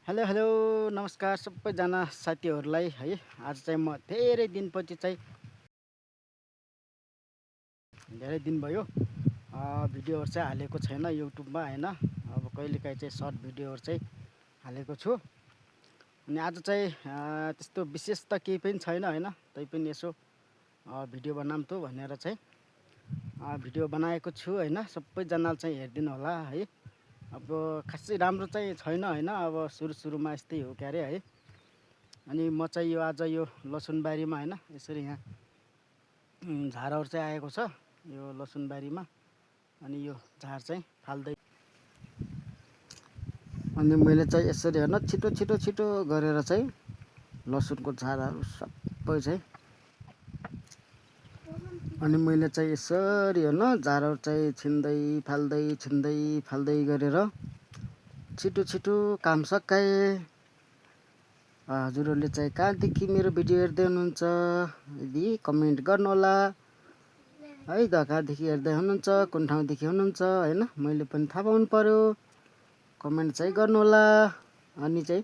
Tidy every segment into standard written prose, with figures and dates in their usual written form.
Hello hello नमस्कार सबैजना साथीहरूलाई है। आज चाहिँ म धेरै दिनपछि चाहिँ धेरै दिन भयो भिडियोहरू चाहिँ हालेको छैन युट्युबमा हैन। अब कहिलेकाहीँ चाहिँ सर्ट भिडियोहरू चाहिँ हालेको छु। अनि आज चाहिँ त्यस्तो विशेष त केही पनि छैन हैन, तैपनि यसो भिडियो बनाऊँ त भनेर चाहिँ भिडियो बनाएको छु हैन। सबैजनाले चाहिँ हेरिदिनु होला है। अब खासै राम्रो चाहिँ छैन हैन, अब सुरुमा यस्तै हो क्यारे है। अनि म चाहिँ यो आज यो लसुनबारीमा हैन, यसरी यहाँ झारहरू चाहिँ आएको छ यो लसुनबारीमा। अनि यो झार चाहिँ फाल्दै, अनि मैले चाहिँ यसरी हेर्न छिटो छिटो छिटो गरेर चाहिँ लसुनको झारहरू सबै चाहिँ, अनि मैले चाहिँ यसरी हेर्न झारहरू चाहिँ छिन्दै फाल्दै गरेर छिटो छिटो काम सकाएँ। हजुरहरूले चाहिँ कहाँदेखि मेरो भिडियो हेर्दै हुनुहुन्छ यदि कमेन्ट गर्नुहोला है त। कहाँदेखि हेर्दै हुनुहुन्छ, कुन ठाउँदेखि हुनुहुन्छ हैन, मैले पनि थाहा पाउनु पर्यो। कमेन्ट चाहिँ गर्नुहोला। अनि चाहिँ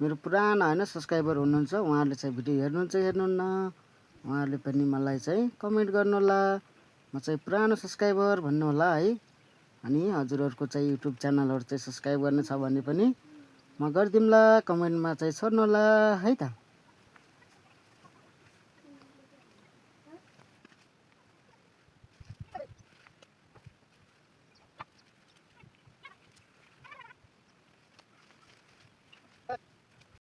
मेरो पुरानो हैन सब्सक्राइबर हुनुहुन्छ, उहाँहरूले चाहिँ भिडियो हेर्नुहुन्छ हेर्नुहुन्न, उहाँहरूले पनि मलाई चाहिँ कमेन्ट गर्नुहोला। म चाहिँ पुरानो सब्सक्राइबर भन्नुहोला है। अनि हजुरहरूको चाहिँ युट्युब च्यानलहरू चाहिँ सब्सक्राइब गर्ने छ भने पनि म गरिदिउँला, कमेन्टमा चाहिँ छोड्नुहोला है त।